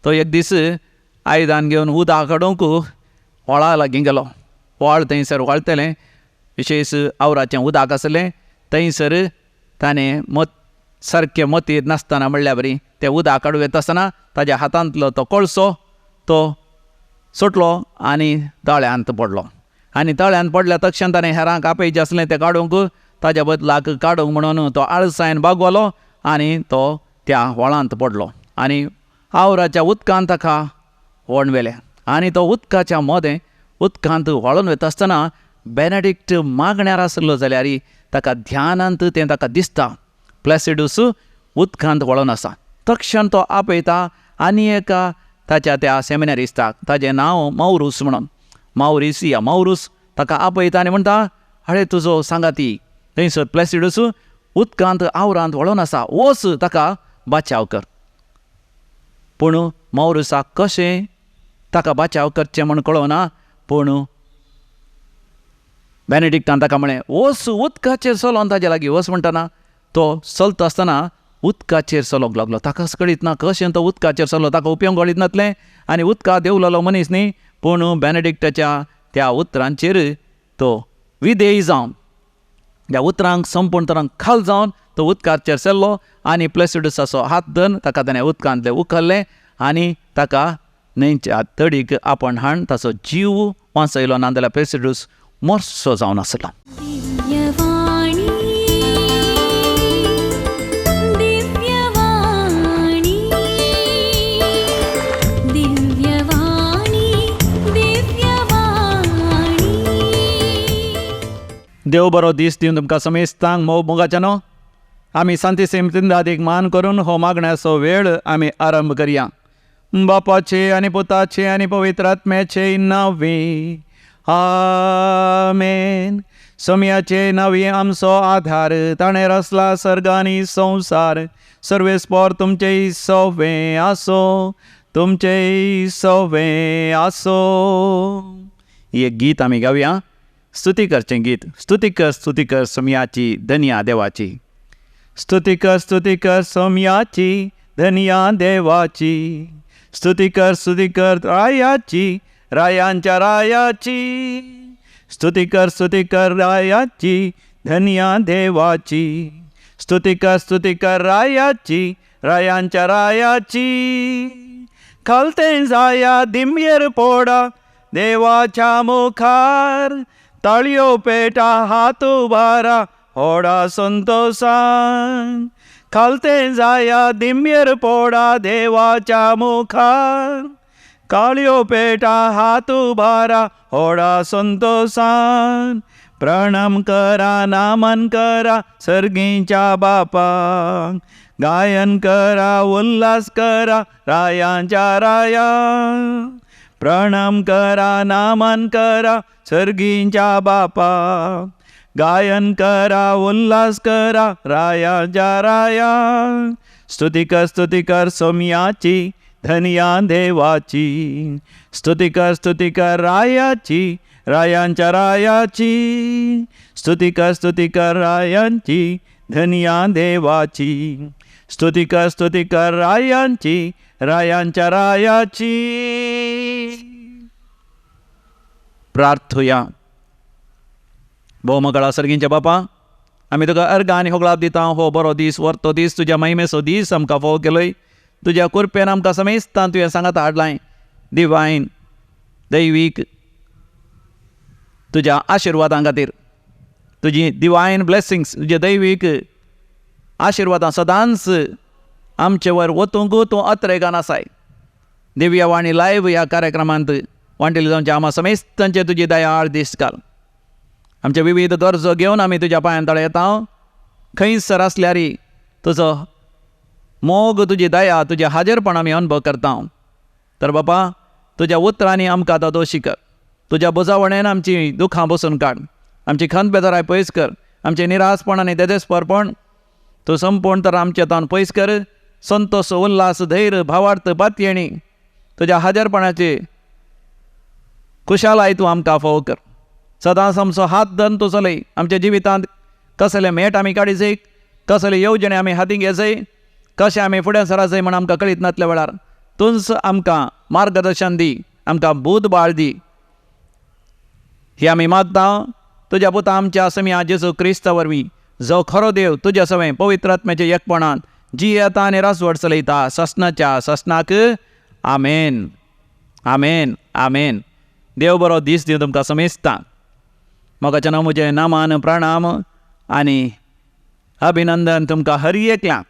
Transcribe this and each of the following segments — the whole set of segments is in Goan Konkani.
तो एक दीस आयदन घेवन उदक काडूंक व्हाळा लागीं गेलो. व्हाळ थंयसर व्हाळतलें, विशेश आवराचें उदक आसलें. थंयसर ताणें मत सारकें मतीर नासतना म्हणल्यार बरी तें उदक काडूं येता आसतना ताज्या हातांतलो तो कोळसो तो सुटलो आनी तळ्यांत पडलो. आनी तळ्यांत पडल्या तक्षण ताणें हेरांक आपयचें आसलें तें काडूंक, ताज्या बदलाक काडूंक म्हणून तो आळसायन बागवलो आनी तो त्या व्हाळांत पडलो आनी आवराच्या उदकांत ताका व्हण व्हेलें. आनी तो उदकाच्या मदें उदकांत व्हाळून वता आसतना बेनेडिक्ट मागण्यार आसलो जाल्यार ताका ध्यानांत तें ताका दिसता, प्लॅसिडूस उदकांत व्हाळून आसा. तक्षण तो आपयता आनी एका ताच्या त्या सेमिनारिस्ताक, ताजें नांव मावरूस म्हणून, मावरीस या मावरूस, ताका आपयता आनी म्हणटा, अरे तुजो सांगाती थंयसर प्लॅसिडूस उदकांत आवरांत व्हाळून आसा, वच ताका बाचाव कर. पूण मावरुसाक कशें ताका बाचाव करचें म्हूण कळना. पूण बेनेडिक्टान ताका म्हळें, वच उदकाचेर चलोन ताजे लागीं वच. म्हणटना तो चलता आसतना उदकाचेर चलोवंक लागलो. ताका कळीत ना कशें तो उदकाचेर चल्लो, ताका उपयोग कळीत नासलें आनी उदका देंवलेलो मनीस न्ही. पूण बेनेडिक्टाच्या त्या उतरांचेर तो विधेय जावन, त्या उतरांक संपूर्ण तरांक खाल जावन तो उदकाचेर चल्लो आनी प्लॅसिडुसाचो हात धरून ताका ताणें उदकांतलें उखल्लें आनी ताका न्हंयच्या तडीक आपण हाडून ताचो जीव वांचयलो. ना जाल्यार प्लॅसिडूस मरसो जावन आसलो. दिव्यवाणी दिव्यवाणी दिव्यवाणी दिव्यवाणी. देव बरो दीस दिवन तुमकां समेस्तांक मोग मोगाच्या न्हू. आमी सांतिसीम त्रिंदादीक मान करून हो मागण्याचो वेळ आमी आरंभ करया. बापाचे आनी पुताचे आनी पवित्र आत्म्याचे नांवे आमेन. सोम्याचे नांवे आमचो आधार, ताणें रचला सर्ग आनी संवसार. सर्वेस्पोर तुमचें सवें आसो, तुमचें सवें आसो. एक गीत आमी गावया, स्तुती करचें गीत. स्तुती कर, स्तुती कर सोम्याची धनया देवाची. स्तुती कर, स्तुती कर सोम्याची धनया देवाची. स्तुती कर, स्तुती कर रायाची, रायांच्या रायाची. स्तुती कर, स्तुती कर रायाची धनया देवाची. स्तुती कर, स्तुती कर रायाची, रायांच्या रायाची. खालतें जाया दिमयेर पोडा देवाच्या मुखार, ताळयो पेटा हात उबारा होडा संतोसान. खालतें जाया दिमयेर पोडा देवाच्या मुखार, काळयो पेटा हात उबारा होडा संतोसान. प्रणाम करा नामन करा सर्गींच्या बापाक, गायन करा उल्हास करा रायांच्या राया. प्रणाम करा नामन करा सर्गींच्या बापाक, गायन करा उल्हास करा रायांच्या राया. स्तुती कर, स्तुती कर सोम्याची धनया देवाची. स्तुती कर, स्तुती कर रायाची, रायांच्या रायाची. स्तुती कर, स्तुती कर रायांची धनया देवाची. स्तुती कर, स्तुती कर रायांची, रायांच्या रायाची. प्रार्थुया. भोवमगळा सर्गींच्या बापा, आमी तुका अर्गां आनी होगळाप दिता. हो बरो दीस, वर्तो दीस, तुज्या महिमेचो दीस आमकां फोव केलोय. तुज्या कुरपेन आमकां समेस्तान तुवें सांगात हाडलाय. दिवायन दैवीक तुज्या आशिर्वादां खातीर, तुजी डिवायन ब्लेसिंग्स, तुजे दैवीक आशिर्वादां सदांच आमचे वर वतूंक तूं अत्रेगान आसाय. दिव्यवाणी लायव्ह ह्या कार्यक्रमांत वांटेली जावचे आमा समेस्तांचे तुजी दयाळ दीस घाल. आमचे विविध गरजो घेवन आमी तुज्या पांयां तळे येता. खंयसर आसल्यार तुजो मोग, तुजी दया, तुजें हाजेरपण आमी अनुभव करता. तर बापा, तुज्या उतरांनी आमकां आतां दोशी कर. तुज्या बुजावणेन आमची दुखां बसून काड, आमची खंत बेजाराय पयस कर, आमचें निरासपण आनी तेजस्परपण तूं संपूर्ण तर आमचे तावन पयस कर. संतोष, उल्हास, धैर्य, भावार्थ, पातयेणी तुज्या हाजेरपणाची खुशालाय तूं आमकां फोव कर. सदांच आमचो हात धरून तूं चलय. आमच्या जिवितांत कसले मेट आमी काडीजय, कसले येवजणे आमी हातीं घेजय, कशें आमी फुडें सराजय म्हण आमकां कळीत नासल्या वेळार तूंच आमकां मार्गदर्शन दी, आमकां बूद बाळ दी। ही आमी मागता तुज्या पुता आमच्या समिया जेजू क्रिस्ता वरवीं, जो खरो देव तुज्या सवें पवित्र आत्म्याच्या एकपणान जियेता आनी रासवड चलयता ससनाच्या ससनाक। आमेन, आमेन, आमेन। देव बरो दीस दिवं तुमकां समेस्तां। मोगाच्या नांव म्हजें नामान प्रणाम आनी अभिनंदन तुमकां हर एकल्या,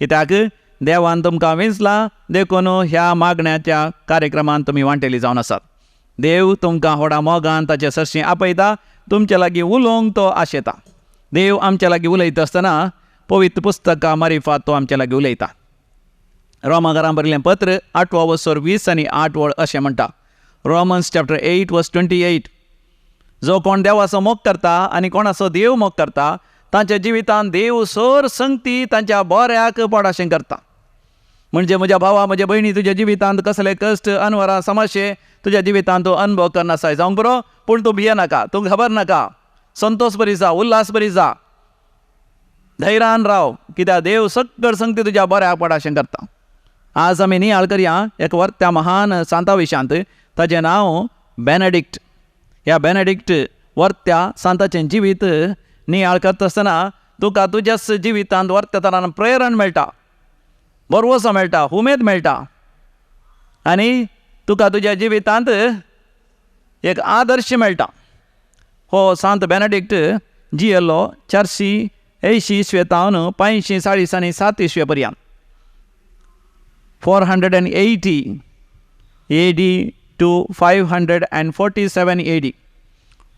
कित्याक देवान तुमकां वेंचला देखून ह्या मागण्याच्या कार्यक्रमांत तुमी वांटेली जावन आसात। देव तुमकां व्हडा मोगान ताचे सरशीं आपयता, तुमचे लागीं उलोवंक तो आशेता। देव आमच्या लागीं उलयता आसतना पवित्र पुस्तकां मारिफात तो आमच्या लागीं उलयता। रोमाघरां बरयल्लें पत्र 8वो वसर 20 आनी 8 वळ अशें म्हणटा, रोमन्स चॅप्टर 8 वर्स 28, जो कोण देवाचो मोग करता आनी कोणाचो देव मोग करता तांच्या जिवितान देव सर संगती तांच्या बऱ्याक पडाशें करता। म्हणजे म्हज्या भावा, म्हज्या भयणी, तुज्या जिवितांत कसले कश्ट, अनवरां, समस्ये तुज्या जिवितांत तूं अनुभव करनासाय जावंक बरो, पूण तूं भियेनाका, तूं खबर नाका, संतोष बरी जा, उल्हास बरी जा, धैर्यान राव, कित्याक देव सगळ संगती तुज्या बऱ्याक पडाशें करता। आज आमी नियाळ करया एक वर्त्या महान सांता विशांत, ताजें नांव बेनेडिक्ट। ह्या बेनेडिक्ट वर्त्या सांताचें जिवीत नियाळ करता आसतना तुका तुज्याच जिवितांत वर्त्या तरान प्रेरण मेळटा, भरवसो मेळटा, उमेद मेळटा आनी तुका तुज्या जिवितांत एक आदर्श मेळटा। हो सांत बेनेडिक्ट जियेल्लो 480 इस्वेतावन 540 आनी 7 इस्वे पर्यंत, 480 AD to 547 AD।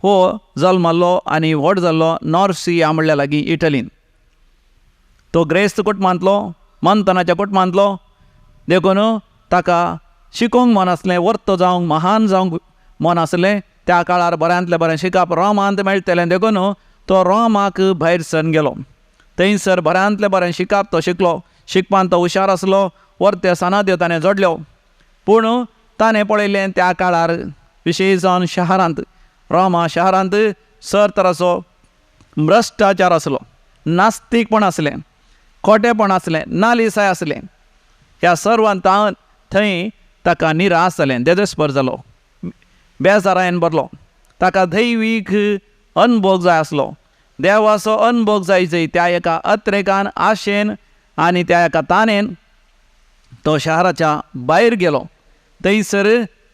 हो जल्मल्लो आनी व्हड जाल्लो नॉर्सिया म्हणल्या लागीं इटलीन। तो ग्रेस्त कुटुंबांतलो, मंतनाच्या कुटुंबांतलो, देखून ताका शिकोवंक मन आसलें, वर्तो जावंक, महान जावंक मन आसलें। त्या काळार बऱ्यांतलें बरें शिकप रोमांत मेळटलें, देखून तो रोमाक भायर सरून गेलो। थंयसर बऱ्यांतलें बरें शिकप तो शिकलो, शिकपांत तो हुशार आसलो, वर्ते सनाद्यो ताणें जोडल्यो। पूण ताणें पळयलें त्या काळार विशेश जावन शहरांत, रोमा शहरांत सर तराचो भ्रश्टाचार आसलो, नास्तीकपण आसलें, खोटेपण आसलें, नालिसाय आसलें। ह्या सर्वांत थंय ताका निराश जालें, देदेस्पर जालो, बेजारायन भरलो। ताका दैवीक अनभोग जाय आसलो, देवाचो अनभोग जाय जय त्या एका अत्रेकान, आशेन आनी त्या एका तानेन तो शहराच्या भायर गेलो। थंयसर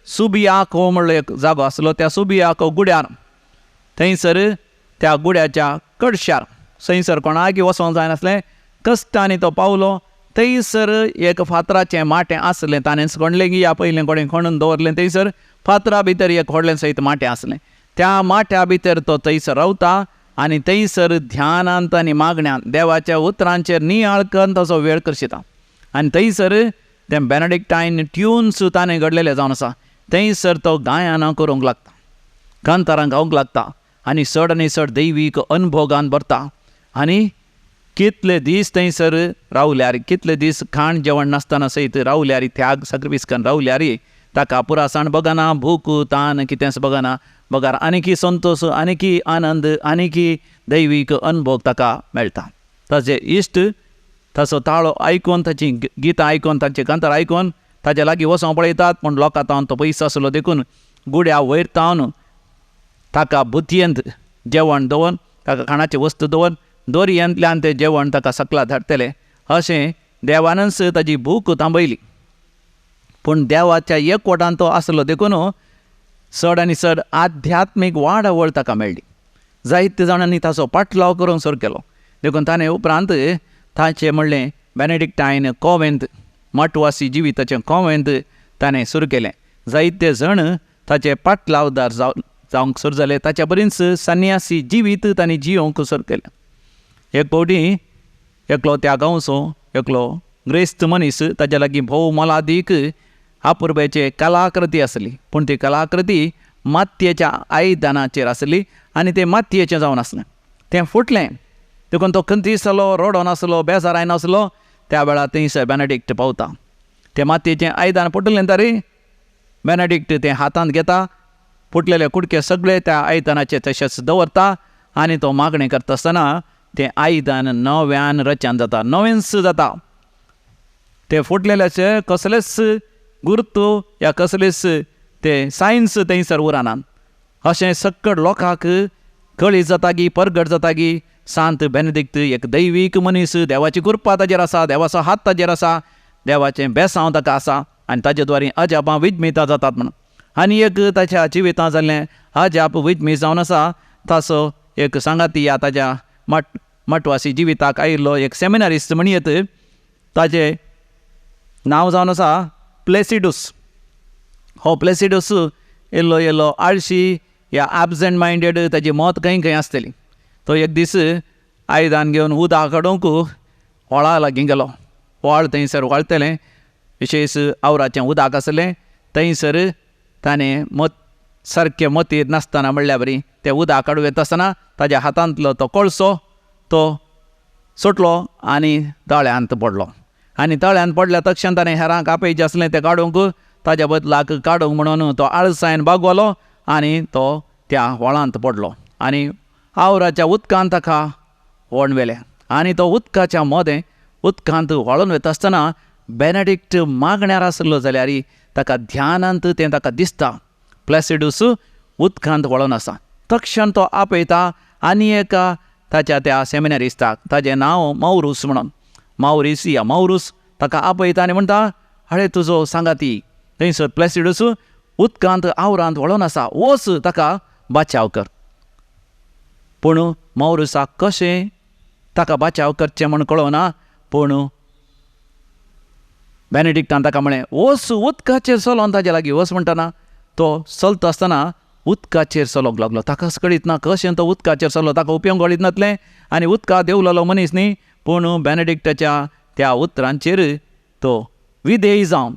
सुबियाको म्हणलो एक जागो आसलो, त्या सुबियाको गुड्यार, थंयसर त्या गुड्याच्या कडशार थंयसर कोणाक वचोंक जायनासलें, कश्टांनी तो पावलो। थंयसर एक फातराचें माटें आसलें, ताणें खणलें की ह्या पयलें कोणें खणून दवरलें। थंयसर फातरा भितर एक व्हडलें सयत माटें आसलें, त्या माट्या भितर तो थंयसर रावता आनी थंयसर ध्यानांत आनी मागण्यांत देवाच्या उतरांचेर नियाळ करून ताचो वेळ करशिता। आनी थंयसर तें बेनेडिक्टायन ट्युन्स ताणें घडलेलें जावन आसा, थंयसर तो गायनां करूंक लागता, कांतारां गावंक लागता आनी चड आनी चड दैवीक अनुभोगान भरता। आनी कितले दीस थंयसर रावल्यार, कितले दीस खाण जेवण नासतना सयत रावल्यार, त्याग सॅक्रिफायस करून रावल्यार ताका पुरासाण बगना, भूक तान कितेंच बगना, बगर आनीकी संतोश, आनीकी आनंद, आनीकी दैवीक अनुभोग ताका मेळटा। ताजे इश्ट ताचो ताळो आयकून, ताची गितां आयकून, ताचे कांतार आयकून ताजे लागीं वचोंक पळयतात, पूण लोकां तावन तो पयस आसलो देखून गुड्या वयर तावन ताका बुतयेंत जेवण दवरून, ताका खाणाची वस्तू दवरून दोरयेंतल्यान तें जेवण ताका सकला धाडटले अशें देवानच ताजी भूक थांबयली। पूण देवाच्या एकवटान तो आसलो देखून चड आनी चड आध्यात्मीक वाडावळ ताका मेळ्ळी। जायते जाणांनी ताचो पाटलाव करूंक सुरू केलो, देखून ताणें उपरांत ताचें म्हणलें बेनेडिक्टायन कॉवेंत, मठवासी जिविताचें कॉवेंत ताणें सुरू केलें। जायते जण ताचे पाटलावदार जावंक सुरू जाले, ताच्या बरीच सन्यासी जिवीत ताणें जियोवंक सुरू केलें। एक फावटी एकलो त्या गांवचो एकलो ग्रेस्त मनीस, ताज्या लागीं भोव मोलादीक अपुरबायेची कलाकृती आसली, पूण ती कलाकृती मातयेच्या आयदनाचेर आसली आनी तें मातयेचें जावन आसलें, तें फुटलें। देखून तो खंती जालो, रडोन आसलो, बेजारायन आसलो। त्या वेळार थंयसर बेनेडिक्ट पावता, तें मातयेचें आयदन फुटलें तरी बेनेडिक्ट तें हातांत घेता, फुटलेले कुडके सगळे त्या आयदनाचे तशेंच दवरता आनी तो मागणें करता आसतना तें आयदन नव्यान रचन जाता, नवेंच जाता। तें फुटलेल्याचे कसलेच गुर्तू या कसलेच ते सायन्स थंयसर उरना. अशें सक्कड लोकांक कळी जातागी परगट जातागी सांत बेनेदिक्त एक दैवीक मनीस, देवाची कृपा ताजेर आसा, देवाचो हात ताजेर आसा, देवाचें बेसांव ताका आसा आनी ताजे द्वारे अजापां विजमितां जातात म्हणून. आनी एक ताच्या जिवितांत जाल्लें अजाप विजमीत जावन आसा ताचो एक सांगाती ह्या ताज्या मठवासी जिविताक आयिल्लो एक सेमिनारिस्ट म्हणयेत, ताजें नांव जावन आसा प्लेसिडूस. हो प्लेसिडूस येल्लो येल्लो आळशी या एबसेंट मायंडेड, ताजी मत खंय खंय आसतली. तो एक दीस आयदन घेवन उदक काडूंक व्हाळा लागीं गेलो. व्हाळ थंयसर व्हाळतलें, विशेश आवराचें उदक आसलें. थंयसर ताणें मत सारकें मतीर नासतना म्हणल्यार बरी तें उदक काडूं येता आसतना ताज्या हातांतलो तो कळसो तो सुटलो आनी तळ्यांत पडलो. आनी तळ्यांत पडल्या तक्षण ताणें हेरांक आपयचें आसलें तें काडूंक, ताज्या बदलाक काडूंक म्हणून तो आळसायन बागवलो आनी तो त्या व्हाळांत पडलो आनी आवराच्या उदकांत ताका व्हण व्हेलें. आनी तो उदकाच्या मदें उदकांत व्हाळून वता आसतना बेनेडिक्ट मागण्यार आसलो जाल्यार ताका ध्यानांत तें ताका दिसता प्लेसिडूस उदकांत व्हाळून आसा. तक्षण तो आपयता आनी एका ताच्या त्या सेमिनारिस्ताक, ताजें नांव मावरूस म्हणून, मावरीस या मावरूस, ताका आपयता आनी म्हणटा अरे तुजो सांगाती थंयसर प्लेसिडूस उदकांत आवरांत व्हाळून आसा, वच ताका बाचाव कर. पूण मावरुसाक कशें ताका बाचाव करचें म्हूण कळना, पूण बेनेडिक्टान ताका म्हळें वच उदकाचेर चलोन ताजे लागीं वच. म्हणटना तो चलता आसतना उदकाचेर चलोवंक लागलो. ताकाच कळीत ना कशें तो उदकाचेर चल्लो, ताका उपयोग कळीत नासलें आनी उदका देंवलेलो मनीस न्ही. पूण बेनेडिक्टाच्या त्या उतरांचेर तो विधेय जावन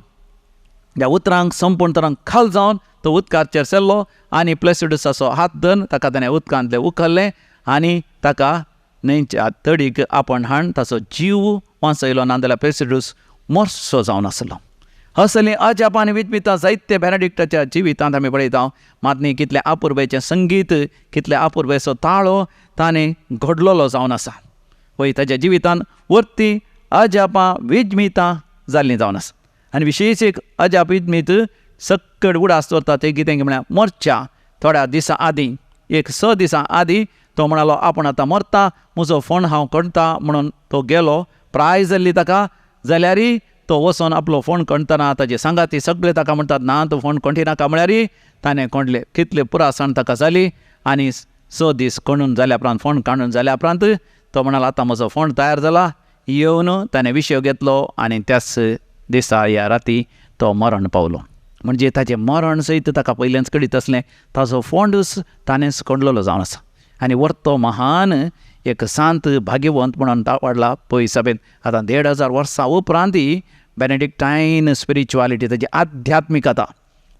त्या उतरांक संपूर्ण तरांक खाल जावन तो उदकाचेर सरलो आनी प्लेसिडुसाचो हात धरून ताका ताणें उदकांतलें उखल्लें आनी ताका न्हंयच्या तडीक आपण हाडून ताचो जीव वांचयलो, ना जाल्यार प्लेसिडूस मरसो जावन आसलो. असलीं अजापां आनी विजमितां जायते बेनेडिक्टाच्या जिवितांत आमी पळयता. मात न्ही कितलें आपुरबायेचें संगीत, कितलें आपुरबायेचो ताळो ताणें घडलेलो जावन आसा. वय ताच्या जिवितांत वरती अजापां विजमितां जाल्लीं जावन आसा. आनी विशेश एक अजाप विजमीत सक्कड उडास दवरता तें कितें म्हळ्यार मरच्या थोड्या दिसां आदीं, एक 6 दिसां आदीं तो म्हणालो आपूण आतां मरता, म्हजो फोंड हांव करता म्हणून तो गेलो. प्राय जाल्ली ताका जाल्यारय तो वचोन आपलो फोंड कणतना ताजे सांगाती सगळे ताका म्हणटात ना तूं फोंड कोणटी नाका, म्हळ्यार ताणें कोणले. कितले पुरासाण ताका जाली आनी 6 दीस कोणून जाल्या उपरांत, फोंड काडून जाल्या उपरांत तो म्हणालो आतां म्हजो फोंड तयार जाला. येवन ताणें विशय घेतलो आनी त्याच दिसा ह्या राती तो मरण पावलो. म्हणजे ताचें मरण सयत ताका पयलेंच कळीत आसलें, ताचो फोंडूच ताणेंच कोणलेलो जावन आसा. आनी वर्तो महान एक सांत भाग्यवंत म्हणून वाडला पय सभेंत. आतां 1500 वर्सां उपरांत बेनेडिक्टायन स्पिरिच्युआलिटी, ताजी आध्यात्मिकता,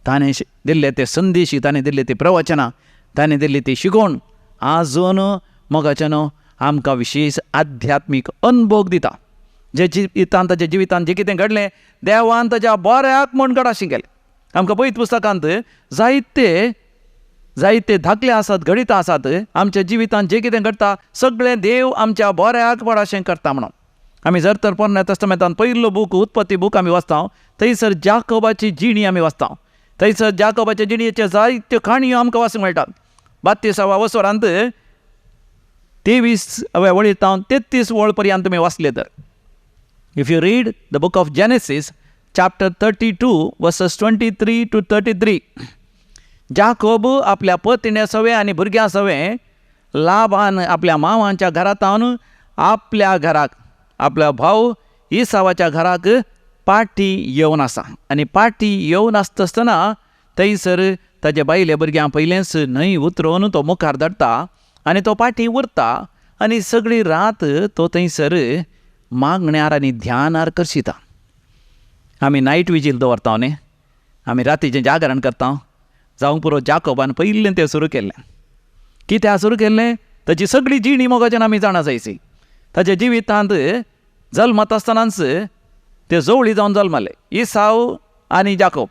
ताणें दिल्ले ते संदेश, ताणें दिल्ले ते प्रवचनां, ताणें दिल्ली ती शिकोवण आजून मोगाच्यान आमकां विशेश आध्यात्मीक अनभोग दिता. जे जिवितांत ताच्या जिवितांत जें कितें घडलें देवान ताच्या बऱ्याक म्हूण घडाशी केलें. आमकां पयत पुस्तकांत जायते जायते धाकले आसात, घडितां आसात. आमच्या जिवितांत जें कितें घडटा सगळें देव आमच्या बऱ्याक पडाशें करता म्हणून. आमी जर तर पोरण्या तस्तमेंतान पयलो बूक उत्पत्ती बूक आमी वाचता, थंयसर जाकोबाची जिणी आमी वाचता. थंयसर जाकोबाच्या जिणेच्यो जायत्यो काणयो आमकां वाचूंक मेळटात. 32व्या वसरांत 23व्या वळीर 33 वळ पर्यंत तुमी वाचले तर, if you read the book of Genesis chapter 32 verses 23 to 33, Jacob आपल्या पतिण्या सवे आनी भुरग्यां सवे लाबान आपल्या मावांच्या घरांत आपल्या घराक, आपल्या भाव इसावाच्या घराक पाटी येवन आसा. आनी पाटी येवन आसता आसतना थंयसर ताजे बायले भुरग्यां पयलेंच न्हंय उतरोवन तो मुखार धाडटा आनी तो पाटी उरता आनी सगळी रात तो थंयसर मागण्यार आनी ध्यानार करशिता. आमी नायट विजील दवरता न्ही, आमी रातीचें जागरण करता. जावंक पुरो जाकोबान पयलें तें सुरू केल्लें. कित्याक सुरू केल्लें? ताची सगळी जिणी मोगाच्यान आमी जाणा जायची. ताच्या जिवितांत जल्मत आसतनाच ते जोवळी जावन जल्मले, इसाव आनी जाकोब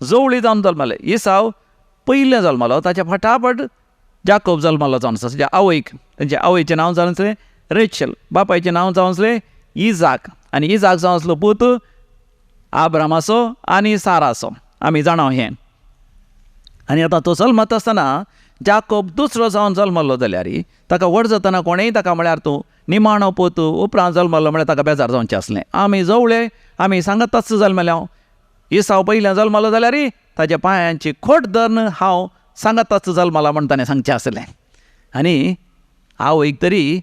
जोवळी जावन जल्मले. इसाव पयलें जल्मलो, ताच्या फटाफट जाकोब जल्मलो जावन आसा. ताच्या आवयक, तांच्या आवयचें नांव जावन आसलें रेचल, बापायचें नांव जावन आसलें इजाक, आनी इजाक जावन आसलो पूत आब्रामाचो आनी साराचो, आमी जाणा हें। आनी आतां तो जल्मता आसतना जाकोब दुसरो जावन जल्मल्लो जाल्यार ताका व्हड जातना कोणेय ताका म्हळ्यार तूं निमाणो पूत उपरांत जल्मल्लो म्हळ्यार ताका बेजार जावचें आसलें। आमी जवळे आमी सांगताच जल्मल्या, इसाव पयल्यान जल्मलो जाल्यार ताच्या पांयांची खोट धरून हांव सांगताच जल्मला म्हण ताणें सांगचें आसलें। आनी आवयक तरी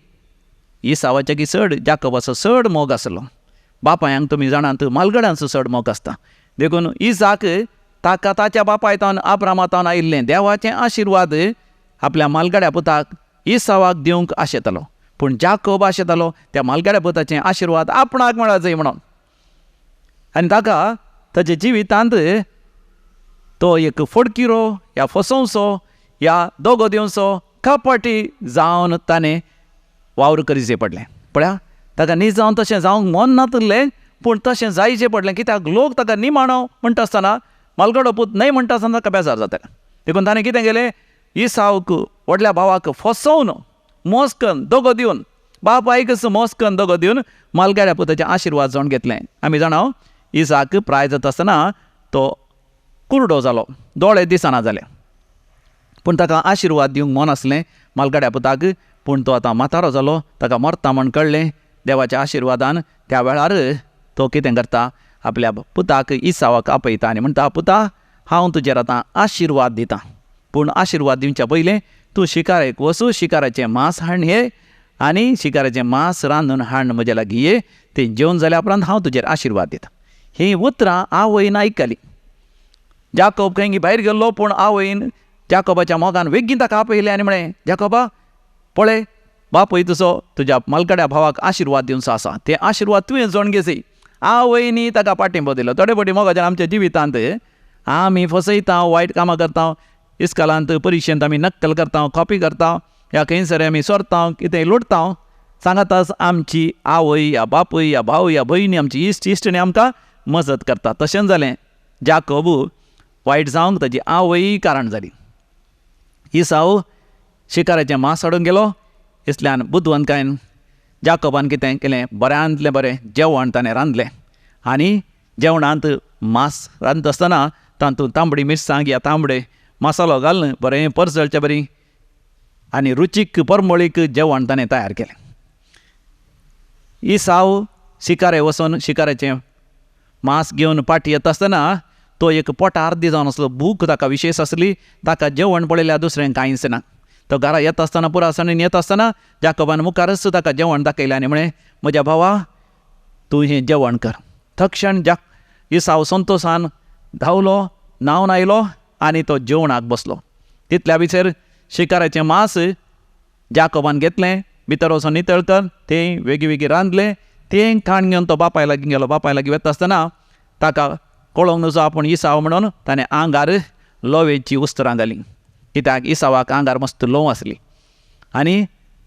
इसावाच्या की चड जाकोबाचो चड मोग आसलो। बापायांक तुमी जाणात मालगड्यांचो चड मोग आसता, देखून इसाक ताका ताच्या बापायतावन आब्रामातावन आयिल्लें देवाचें आशिर्वाद आपल्या मालगड्या पुताक इसावाक दिवंक आशेतालो, पूण जाकोब आशेतालो त्या मालगड्या पुताचें आशिर्वाद आपणाक मेळत जाय म्हणून। आनी ताका ताच्या जिवितांत तो एक फोडकिरो या फसोवचो या दोगो दिवचो कपाटी जावन ताणें वावर करीचें पडलें। पळया ताका न्ही जावन तशें जावंक मन नातिल्लें, पूण तशें जायचें पडलें, कित्याक लोक ताका निमाणो म्हणटा आसतना मालगडो पूत न्हय म्हणटा आसतना ताका बेजार जातालें। देखून ताणें कितें केलें, इसावक व्हडल्या भावाक फसोवन मोस करून दगो दिवन बापायकच मोस करून दगो दिवन मालगाड्या पुताचे आशिर्वाद जावन घेतलें। आमी जाणा इसाक प्राय जाता आसतना तो कुरडो जालो, दोळे दिसना जाले, पूण ताका आशिर्वाद दिवंक मन आसलें मालगाड्या पुताक। पूण तो आतां म्हातारो जालो, ताका मरता म्हण कळ्ळें। देवाच्या आशिर्वादान त्या वेळार तो कितें करता, आपल्या पुताक इसावाक आपयता आनी म्हणटा, पुता हांव तुजेर आतां आशिर्वाद दितां, पूण आशिर्वाद दिवच्या पयलें तूं शिकारेक वचू, शिकाराचें मांस हाड हे आनी शिकाराचें मांस रांदून हाड म्हज्या लागीं ये, तें जेवन जाल्या उपरांत हांव तुजेर आशिर्वाद दितां। हीं उतरां आवयन आयकलीं। जाकोब खंय भायर गेल्लो, पूण आवयन जाकोबाच्या मोगान वेगीन ताका आपयलें आनी म्हळें, जाकोबा पळय बापूय तुजो तुज्या मालकड्या भावाक आशिर्वाद दिवचो आसा, ते आशिर्वाद तुवें जोण घेसी। आवयनी ताका पाठिंबो दिलो। थोडे फावटी मोगाच्यान आमच्या जिवितांत आमी फसयता, वायट कामां करता, इस्कालांत परिक्षेंत आमी नक्कल करता, कॉपी करता, ह्या खंयसर आमी सोरता, कितें लुडता, सांगाताच आमची आवय या बापूय या भाव या भयणी आमची इश्ट इश्टिणी आमकां मजत करता। तशेंच जालें, जाकोब वायट जावंक ताजी आवय कारण जाली। इसाव शिकाराचें मांस हाडूंक गेलो, इसल्यान बुदवंतकायेन जाकोबान कितें केलें, बऱ्यांतलें बरें जेवण ताणें रांदलें आनी जेवणांत मांस रांदता आसतना तातूंत तांबडी मिरसांग या तांबडे मसालो घालून बरें परजळचे बरी आनी रुचीक परमळीक जेवण ताणें तयार केलें। इसाव शिकारे वचून शिकाराचें मांस घेवन पाटी येता आसतना तो एक पोटा अर्दी जावन आसलो, भूक ताका विशेश आसली, ताका जेवण पळयल्यार दुसरें कांयच ना। तो घरा येता आसतना पुरासणीन येता आसतना जाकोबान मुखारच ताका जेवण दाखयलें आनी म्हळें, म्हज्या भावा तूं हें जेवण कर। तक्षण इसाव संतोशान धांवलो, न्हांवन आयलो आनी तो जेवणाक बसलो। तितल्या भितर शिकाराचें मांस जाकोबान घेतलें, भितर वचून नितळ कर तें वेगीं वेगीं रांदलें, तें खाण घेवन तो बापाय लागीं गेलो। बापाय लागीं वता आसतना ताका कळोंक नजो आपूण इसाव म्हणून ताणें आंगार लोवेची उस्तरां घालीं, कित्याक इसावाक आंगार मस्त लोव आसली। आनी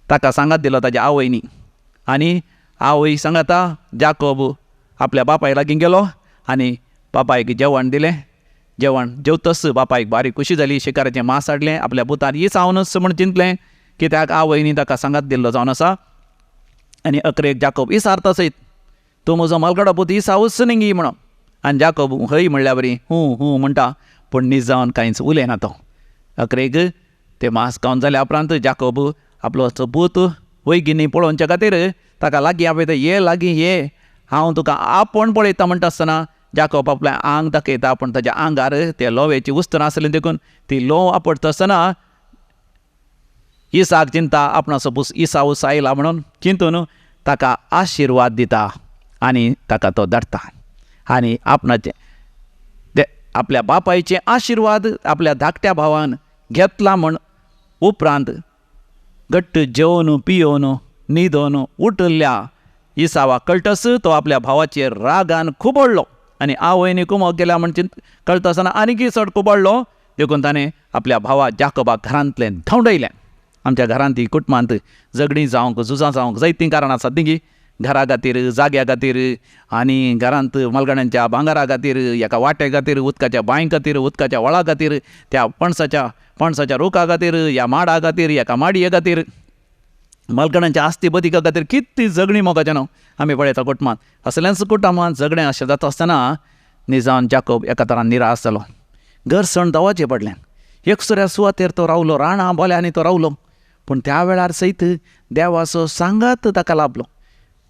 ताका सांगात दिलो ताज्या आवयनी, आनी आवय सांगाता जाकोब आपल्या बापाय लागीं गेलो आनी बापायक जेवण दिलें। जेवण जेवतच बापायक बारीक खुशी जाली, शिकाराचें मांस हाडलें, आपल्या पुतान इसावनच म्हण चिंतलें, कित्याक आवयनी ताका सांगात दिल्लो जावन आसा। आनी अकरेक जाकोब इसारता सयत, तूं म्हजो मालगडो पूत इसावूच न्ही म्हणून। आनी जाकोब हय म्हणल्या बरी हूं हूं म्हणटा, पूण न्ही जावन कांयच उलयना तो। अकरेक ते मांस खावन जाल्या उपरांत जाकोब आपलो पूत वैगिनी पळोवच्या खातीर ताका लागीं आपयता, ये लागीं ये, हांव तुका आपोवन पळयता म्हणटा आसतना जाकोब आपलें आंग दाखयता, पूण ताज्या आंगार ते लोवेची उस्तरां आसली देखून ती लोव आपडटा आसतना इसाक चिंता आपणाचो पूत इसावूच आयला म्हणून चिंतून ताका आशिर्वाद दिता आनी ताका तो धाडटा आनी आपणाचे आपल्या बापायचे आशिर्वाद आपल्या धाकट्या भावान घेतला म्हण उपरांत घट्ट जेवन पियोवन न्हिदोन उठिल्ल्या इसावाक कळटस तो आपल्या भावाचेर रागान खुबळ्ळो आनी आवयनी कुमोक गेल्या म्हण कळटा आसतना आनीकय चड खुबळ्ळो, देखून ताणें आपल्या भावा जाकोबाक घरांतलें धांवडयलें। आमच्या घरांत ही कुटुंबांत झगडीं जावंक झुजां जावंक जायतीं कारणां आसात न्ही, घरा खातीर, जाग्या खातीर, आनी घरांत मालगड्यांच्या भांगरा खातीर, एका वाट्या खातीर, उदकाच्या बांय खातीर, उदकाच्या व्हाळा खातीर, त्या पणसाच्या रुखा खातीर, ह्या माडा खातीर, एका माडये खातीर, मालगड्यांच्या आस्ती बदिका खातीर कितलीं झगडीं मोगाच्या न्हू आमी पळयता कुटुंबांत। असलेंच कुटुंबांत झगडें अशें जाता आसतना निजान जाकोब एका तरान निराश जालो. घरसण दवाचें पडलें. एकसुऱ्या सुवातेर तो रावलो, राणां बोल्यांनी तो रावलो. पूण त्या वेळार सयत देवाचो सांगात ताका लाभलो.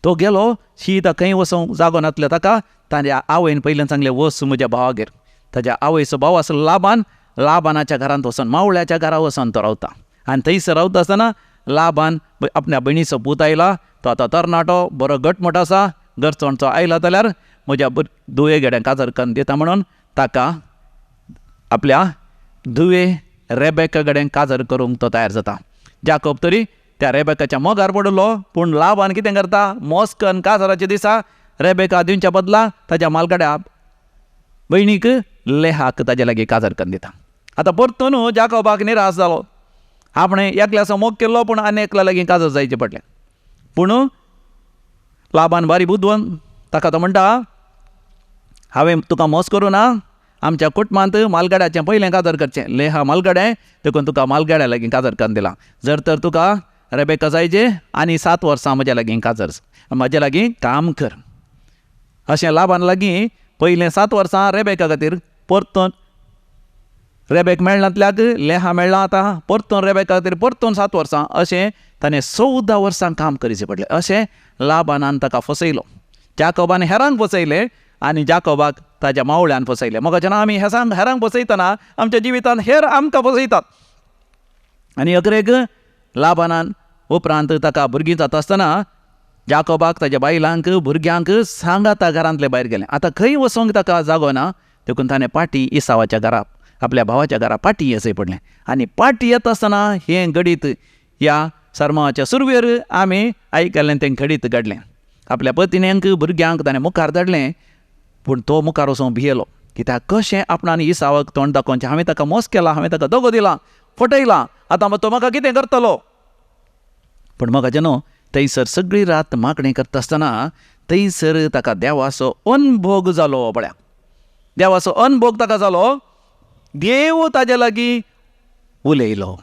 तो गेलो शीत खंय वचूंक जागो नासलो ताका. ताज्या आवयन पयल्यान सांगलें, वच म्हज्या भावागेर. ताज्या आवयचो भाव आसलो लाबान. लाबानाच्या घरांत वचोन, मावळ्याच्या घरा वचोन तो रावता. आनी थंयसर रावता आसतना लाबान आपल्या भयणीचो पूत आयला, तो आतां तरणाटो बरो घटमूट आसा, घरचोणचो आयला जाल्यार म्हज्या धुवे गेड्यां काजार करून दिता म्हणून ताका आपल्या धुवे रेबेका कडेन काजार करूंक तो तयार जाता. जाकोब तरी त्या रेबेकाच्या मोगार पडलो. पूण लाबान कितें करता, मोस्कन काजाराच्या दिसा रेबेका दिवच्या बदला ताज्या मालगड्या भयणीक लेहाक ताजे लागीं काजार करून दिता. आतां परतून जाकोबाक निराश जालो. आपणें एकल्याचो मोग केल्लो पूण आनी एकल्या लागीं काजार जायचें पडलें. पूण लाबान बारी बुदवंत, ताका तो म्हणटा, हांवें तुका मोस करूं ना, आमच्या कुटुंबांत मालगाड्याचें पयलें काजार करचें, लेहा मालगाडें, देखून तुका मालगाड्या लागीं काजार करून दिलां. जर तर तुका रेबेका जायचे आनी 7 वर्सां म्हज्या लागीं काजार, म्हज्या लागीं काम कर. अशें लाबान लागीं पयलें 7 वर्सां रेबेका खातीर परतून रेबेक मेळनातल्याक लेहा मेळ्ळा, आतां परतून रेबेका खातीर परतून 7 वर्सां, अशें ताणें 14 वर्सां काम करचें पडलें. अशें लाबानान ताका फसयलो. जाकोबान हेरांक फसयले आनी जाकोबाक ताज्या मावळ्यान फसयलें. म्हाका जेन्ना आमी हेरांक फसयतना आमच्या जिवितांत हेर आमकां फसयतात. आनी अकरेक लाबानान उपरांत ताका भुरगीं जाता आसतना जाकोबाक ताज्या बायलांक भुरग्यांक सांगाता घरांतले भायर गेलें. आतां खंय वचोंक ताका जागो ना, देखून ताणें पाटी इसावाच्या घरा, आपल्या भावाच्या घरा पाटी येचें पडलें. आनी पाटी येता आसतना हें घडीत ह्या सरमाच्या सुरवेर आमी आयकल्लें तें घडीत घडलें. आपल्या पतिण्यांक भुरग्यांक ताणें मुखार धाडलें, पूण तो मुखार वचूंक भियेलो. कित्याक कशें आपणान इसावाक तोंड दाखोवचें, हांवें ताका मोस केला, हांवें ताका दगो दिला, फटयला, आतां तो म्हाका कितें करतलो. पूण म्हाका जेन्ना थंयसर सगळी रात मागणी करता आसतना थंयसर ताका देवाचो अनभोग जालो. पळया, देवाचो अनभोग ताका जालो. देव ताजे लागीं उलयलो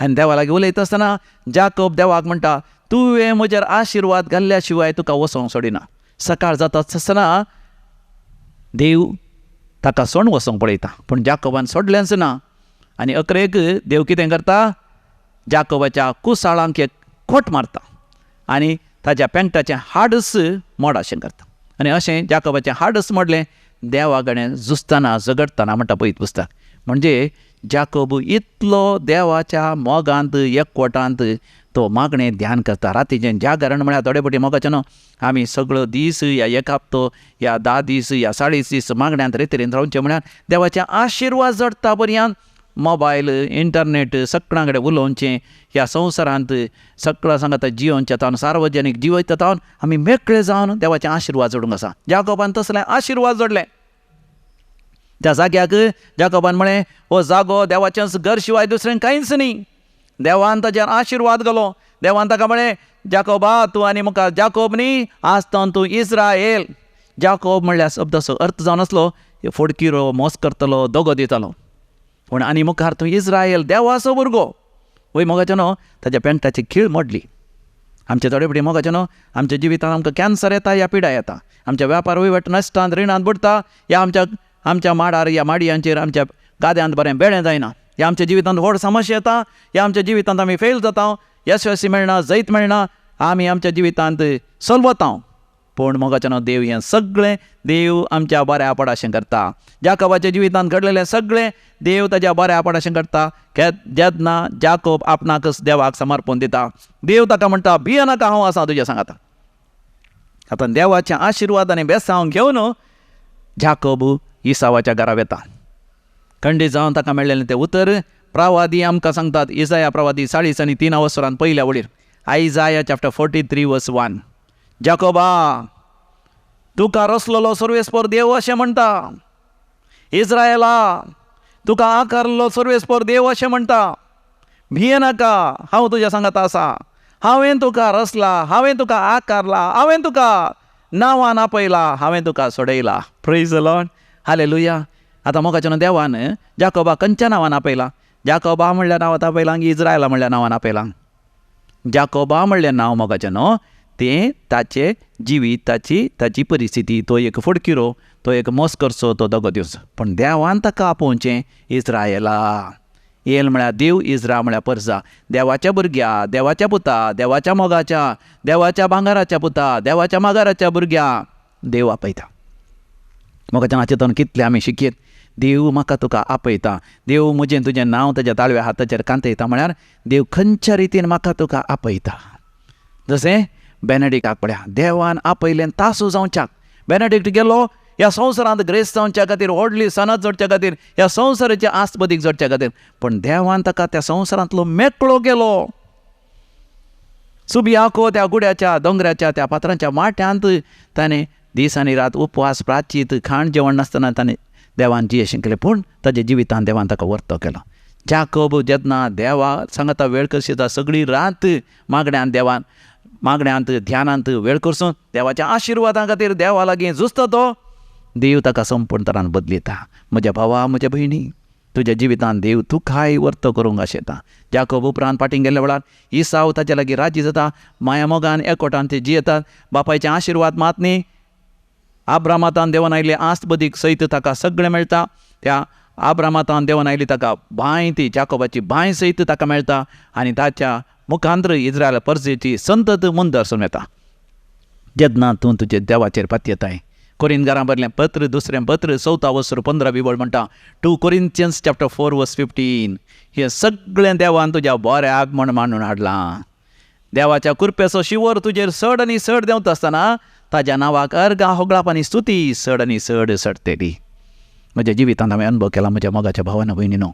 आनी देवा लागीं उलयता आसतना जाकोब देवाक म्हणटा, तुवें म्हजेर आशिर्वाद घाल्ल्या शिवाय तुका वचोंक सोडिना. सकाळ जाता आसतना देव ताका सोण वचोंक पळयता, पूण जाकोबान सोडलेंच ना. आनी अकरेक देव कितें करता, जाकोबाच्या कुसाळांक एक खोट मारता आनी ताज्या पेंटाचें हाडस मोडाशें करता. आनी अशें जाकोबाचें हाडस मोडलें देवा कडेन झुजतना झगडटना म्हणटा पळयत पुस्तक. म्हणजे जाकोब इतलो देवाच्या मोगांत एकवटांत तो मागणें ध्यान करता. रातीचें जागरण म्हळ्यार थोडे फावटी मोगाचें न्हू, आमी सगळो दीस या एक हप्तो या 10 दीस या 40 दीस मागण्यांत रेतरेन रावचें म्हळ्यार देवाचे आशिर्वाद जोडटा पर्यंत मोबायल इंटरनेट सगळ्यां कडेन उलोवचें, ह्या संवसारांत सगळ्या सांगता जियोवचें तावन सार्वजनीक जिवयता तावन आमी मेकळे जावन देवाचे आशिर्वाद जोडूंक आसा. जाकोबान तसले आशिर्वाद जोडले. त्या जाग्याक जाकोबान म्हळें, हो जागो देवाचेंच घर शिवाय दुसरें कांयच न्ही. देवान ताजेर आशिर्वाद घालो. देवान ताका म्हळें, जाकोबा तूं आनी मुखार जाकोब न्ही, आज तावन तूं इस्रायल. जाकोब म्हणल्यार शब्दाचो अर्थ जावन आसलो फोडकिरो, मोस करतलो, दगो दितालो. पूण आनी मुखार तूं इस्रायल, देवाचो भुरगो. वय मोगाचें न्हू ताज्या पेंटाची खीळ मोडली. आमचे थोडे फावटी मोगाचें न्हू आमच्या जिवितांत आमकां कॅन्सर येता या पिडा येता, आमच्या व्यापार वयवट नश्टांत रिणांत बुडटा, या आमच्या आमच्या माडार या माडयांचेर आमच्या गाद्यांत बरें बेळें जायना, या आमच्या जिवितांत व्हड समस्या येता, या आमच्या जिवितांत आमी फेल जाता, यशस्वी मेळना, जैत मेळना, आमी आमच्या जिवितांत सलवता. पूण मोगाचें न्हू देव हें सगळें देव आमच्या बऱ्या पडाशें करता. जाकोबाच्या जिवितांत घडलेलें सगळें देव ताज्या बऱ्या पडाशें करता. जेन्ना जाकोब आपणाकच देवाक समर्पण दिता, देव ताका म्हणटा, भियेनाका, हांव आसा तुज्या सांगाता. आतां देवाचे आशिर्वाद आनी बेसांव घेवन जाकोब इसावाच्या घरा वेता. खंडीत जावन ताका मेळ्ळेलें तें उतर प्रवादी आमकां सांगतात. इजाया प्रवादी 40 आनी 3 वसरान पयल्या वळीर, आयजाया चॅप्टर 43 वर्स 1, जाकोबा तुका रसलेलो सर्वेस्पर देव अशें म्हणटा, इस्रायला तुका आकारलो सर्वेस्पर देव अशें म्हणटा, भियेनाका, हांव तुज्या सांगाता आसा, हांवें तुका रसला, हांवें तुका आकारला, हांवें तुका नांवान आपयला, हांवें तुका सोडयला. Praise the Lord, hallelujah. आतां मोगाच्या देवान जाकोबा खंयच्या नांवान आपयला? जाकोबा म्हणल्या नांवान आपयला की इस्रायला म्हणल्या नांवान आपयला? जाकोबा म्हणलें नांव मोगाचें न्हू तें ताचे जिवीत, ताची ताची परिस्थिती, तो एक फडकिरो, तो एक मोस करचो, तो दगो दिवचो. पूण देवान ताका आपोवचें इस्रायला. एल म्हळ्यार देव, इस्रा म्हळ्यार परजा. देवाच्या भुरग्या, देवाच्या पुता, देवाच्या मोगाच्या, देवाच्या भांगराच्या पुता, देवाच्या मागाराच्या भुरग्या देव आपयता. मोगाच्या नाचेतून कितलें आमी शिकयत, देव म्हाका तुका आपयता, देव म्हजें तुजें नांव ताज्या ताळव्या हाताचेर कांतयता. म्हळ्यार देव खंयच्या रितीन म्हाका तुका आपयता. जशें बेनेडिक्टाक पळया, देवान आपयलें तासू जावच्याक. बेनेडिक्ट गेलो ह्या संवसारांत ग्रेस जावच्या खातीर, व्हडली सनद जोडच्या खातीर, ह्या संवसाराची आस्पदीक जोडच्या खातीर, पूण देवान ताका त्या संवसारांतलो मेकळो केलो. सुबियाको त्या गुड्याच्या दोंगराच्या त्या फातरांच्या माट्यांत ताणें दीस आनी रात उपवास प्राचीत खाण जेवण नासतना ताणें देवान जियेशें केलें. पूण ताज्या जिवितान देवान ताका वर्तो केलो. जाकोब जेन्ना देवा सांगता वेळ करता, सगळी रात मागण्यान देवान मागण्यांत ध्यानांत वेळ करसून देवाच्या आशिर्वादां खातीर देवा लागीं झुजता, तो देव ताका संपूर्ण तरान बदलिता. म्हज्या भावा, म्हज्या भयणी, तुज्या जिवितान देव तुकाय वर्तो करूंक आशेता. जाकोब उपरांत फाटीं गेल्ल्या वेळार इसाव ताच्या लागीं राजी जाता, माया मोगान एकवटान ते जियेतात. बापायचे आशिर्वाद मात न्ही, आब्रामातान देवान आयिल्ले आस्त बदीक सयत ताका सगळें मेळटा. त्या आब्रामातान देवान आयली ताका बांय, ती जाकोबाची बांय सयत ताका मेळटा आनी ताच्या मुखांतर इस्रायल परजेची संतत मुंदरसून येता. जेन्ना तूं तुजे देवाचेर पातयेताय, कोरिंथकारां बरलें पत्र दुसरें पत्र 4 वसर 15 विवळ म्हणटा, 2 Corinthians chapter 4 verse 15, हें सगळें देवान तुज्या बऱ्याक म्हण मांडून हाडलां. देवाच्या कृपेचो शिवर तुजेर चड आनी चड देंवता आसतना ताज्या नांवाक अर्गां होगळाप आनी स्तुती चड आनी चड चडटली. म्हज्या जिवितांत हांवें अनुभव केला म्हज्या मोगाच्या भावान भयणीनो,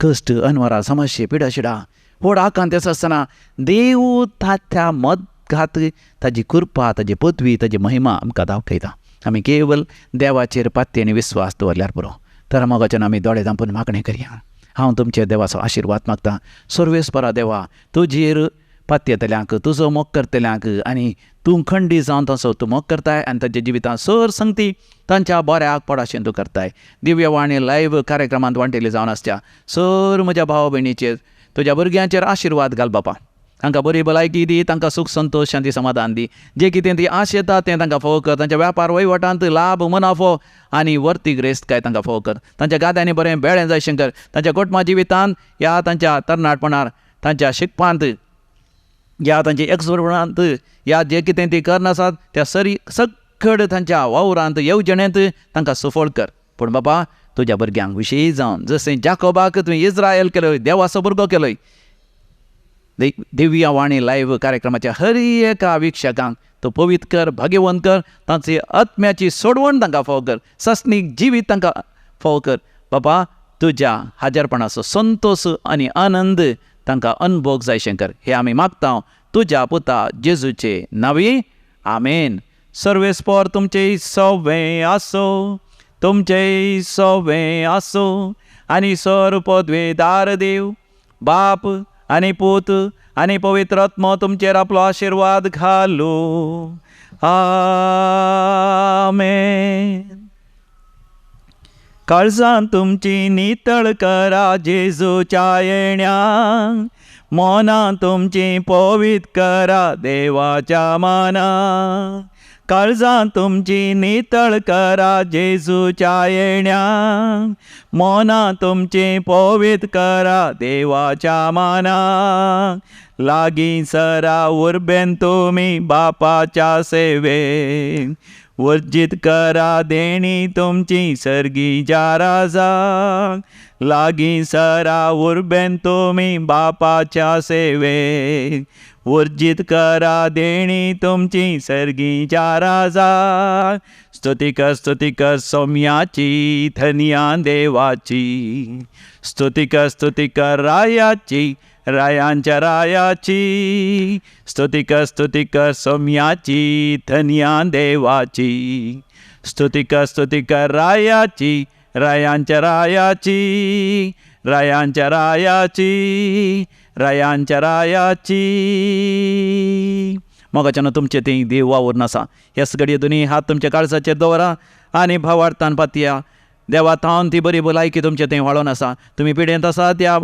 कश्ट अनवरा समस्ये पिडाशिडा व्हड आकांत येता आसतना देव ताच्या मदघात ताजी कृपा, ताजी पदवी, ताजी महिमा आमकां दाखयता. आमी केवल देवाचेर पातयेन विस्वास दवरल्यार पुरो. तर मोगाच्यान आमी दोळे धांपून मागणें करया. हांव तुमचेर देवाचो आशिर्वाद मागता. सर्वेस्परा देवा, तुजेर पातयेतल्यांक, तुजो मोग करतल्यांक आनी तूं खंडी जावन तसो तूं मोग करताय आनी तांच्या जिवितांत सर संगती तांच्या बऱ्याक पडाशें तूं करताय. दिव्यवाणी लायव्ह कार्यक्रमांत वांटेली जावन आसच्या सर म्हज्या भाव भयणीचेर, तुज्या भुरग्यांचेर आशिर्वाद घाल बापा. तांकां बरी भलायकी दी, तांकां सूख संतोश शांती समाधान दी. जें कितें ती आश येता तें तांकां फावो कर. तांच्या व्यापार वहिवटांत लाभ मुनाफो आनी वर्ती ग्रेस्तकाय तांकां फावो कर. तांच्या गाद्यांनी बरें बेळें जाय शंकर. तांच्या गोटमा जिवितांत ह्या तांच्या तरणाटपणार, तांच्या शिकपांत, ह्या तांच्या एक्सपणांत, ह्या जें कितें ती करनासात त्या सरी सगळें तांच्या वावरांत येवजणेंत तांकां सुफळ कर. पूण बाबा तुज्या भुरग्यांक विशयी जावन जशें जाकोबाक तुवें इस्रायल केलोय, देवाचो भुरगो केलोय, दिव्य वाणी लायव्ह कार्यक्रमाच्या हर एका वीक्षकांक तूं पवित्र कर, भाग्यवंत कर. तांची आत्म्याची सोडवण तांकां फावो कर, सस्नीक जिवीत तांकां फावो कर. बाबा तुज्या हाजरपणाचो संतोश आनी आनंद तांकां अनुभोग जाय शंकर. हे आमी मागता तुज्या पुता जेजूचे नांवी, आमेन. सर्वेस्पर तुमचे सवें आसो, तुमचे सवें आसो आनी सर पदवेदार देव बाप आनी पूत आनी पवित्र आत्मो तुमचेर आपलो आशिर्वाद घालू. आमेन. काळजां तुमची नितळ करा जेजूच्या येण्या, मनां तुमची पवित्र करा देवाच्या माना. काळजां तुमची नितळ करा जेजूच्या येण्या, मनां तुमची पवित्र करा देवाच्या माना. लागीं सरा उर्बेन तुमी बापाच्या सेवेन, वर्जीत करा देणी तुमची सर्गीच्या राजाक. लागीं सरा उर्बेन तुमी बापाच्या सेवेन, वर्जीत करा देणी तुमची सर्गीच्या राजाक. स्तुती कर स्तुती कर सौम्याची धन्या देवाची, स्तुती कर स्तुती कर रायाची रायांच्या रायाची. स्तुती कर स्तुती कर सौम्याची धन्या देवाची, स्तुती कर स्तुती कर रायाची रायांच्या रायाची, रायांच्या रायाची, रायांच्या रायाची. मोगाच्यान तुमचे ती देव वावुरून आसा. ह्याच घडये दोनी हात तुमच्या काळजाचेर दवरा आनी भावार्थान पातया. देवा थावन ती बरी भलायकी तुमचे थंय व्हाळोन आसा. तुमी पिडेंत आसात या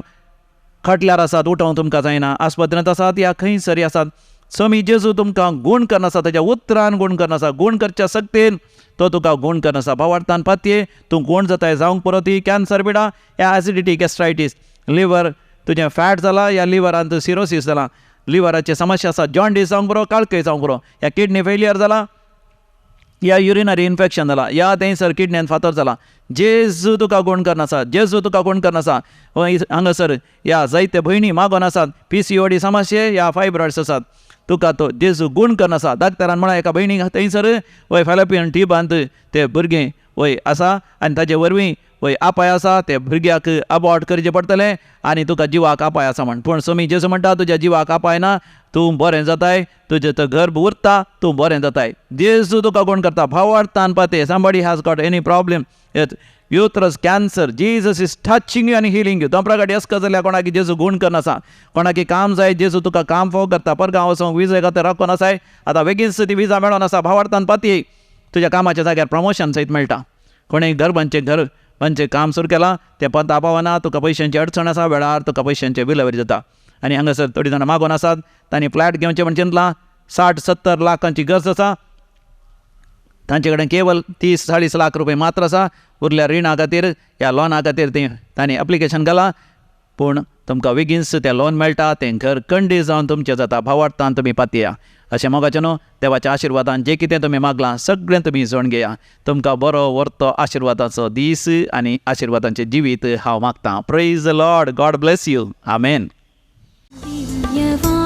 खटल्यार आसात, उठोवंक तुमकां जायना, आस्पत्रेंत आसात या खंयसरी आसात, स्वामी जेजू तुमकां गूण करना आसा, ताच्या उतरान गूण करना आसा, गूण करच्या शक्तेन तो तुका गूण करना आसा. भावार्थान पातये तूं गूण जाताय जावंक पुरो ती कॅन्सर पिडा या एसिडिटी, गॅस्ट्रायटीस, लिवर तुजें फॅट जाला या लिवरांत सिरोसीस जाला, लिवराची समस्या आसा, जॉन्डीस जावंक पुरो, काळकय जावंक पुरो, या किडनी फेलियर जाला या युरिनरी इन्फेक्शन जाला या थंयसर किडनेन फातर जाला, जेजू तुका गूण करना आसा, जेजू तुका गूण करना आसा. हांगासर या जायते भयणी मागोन आसात PCOD समस्या या फायब्रॉइड्स आसात, तुका तो जेजू गूण करना आसा. डाक्टरान म्हळ्यार एका भयणीक थंयसर वय फॅलोपियन ट्यूबांत ते भुरगें वय आसा आनी ताजे वरवीं वय आपाय आसा, ते भुरग्याक अबॉर्ट करचें पडटलें आनी तुका जिवाक आपाय आसा म्हण. पूण स्वामी जेजू म्हणटा तुज्या जिवाक आपाय ना, तूं बरें जाताय, तुजें तो गर्भ उरता, तूं बरें जाताय. जेजू तुका गूण करता. भावार्थान पाते somebody has got any problem, uterus cancer, Jesus is touching you आनी हिलींग you. दोंपरागाडी अस्क जाल्यार कोणाकी जेजू गूण करना आसा, कोणाकी काम जाय जेजू तुका काम फोव करता. परगांव वचोंक विजा खातीर राखून आसाय, आतां बेगीनच ती विजा मेळोन आसा. भावार्थान पातये तुज्या कामाच्या जाग्यार प्रमोशन सयत मेळटा. कोणें घर बांदचें घर बांदचें काम सुरू केलां तें पंता पावना, तुका पयशांची अडचण आसा, वेळार तुका पयशांचें बिलवरी जाता. आनी हांगासर थोडीं जाणां मागोन आसात, तांणी फ्लॅट घेवचें म्हण चिंतलां, 60-70 लाखांची गरज आसा, तांचे कडेन केवल 30-40 लाख रुपये मात्र आसा. उरल्या रिणा खातीर ह्या लोना खातीर ती तांणी एप्लिकेशन घालां, पूण तुमकां बेगीनच तें लोन मेळटा, तें घर कंडी जावन तुमचें जाता. भावार्थान तुमी पातया. अशें मोगाचें न्हू देवाच्या आशिर्वादान जें कितें तुमी मागलां सगळें तुमी जोण घेया. तुमकां बरो वर्तो आशिर्वादाचो दीस आनी आशिर्वादांचें जिवीत हांव मागतां. Praise the Lord. God bless you. Amen. Divyavani.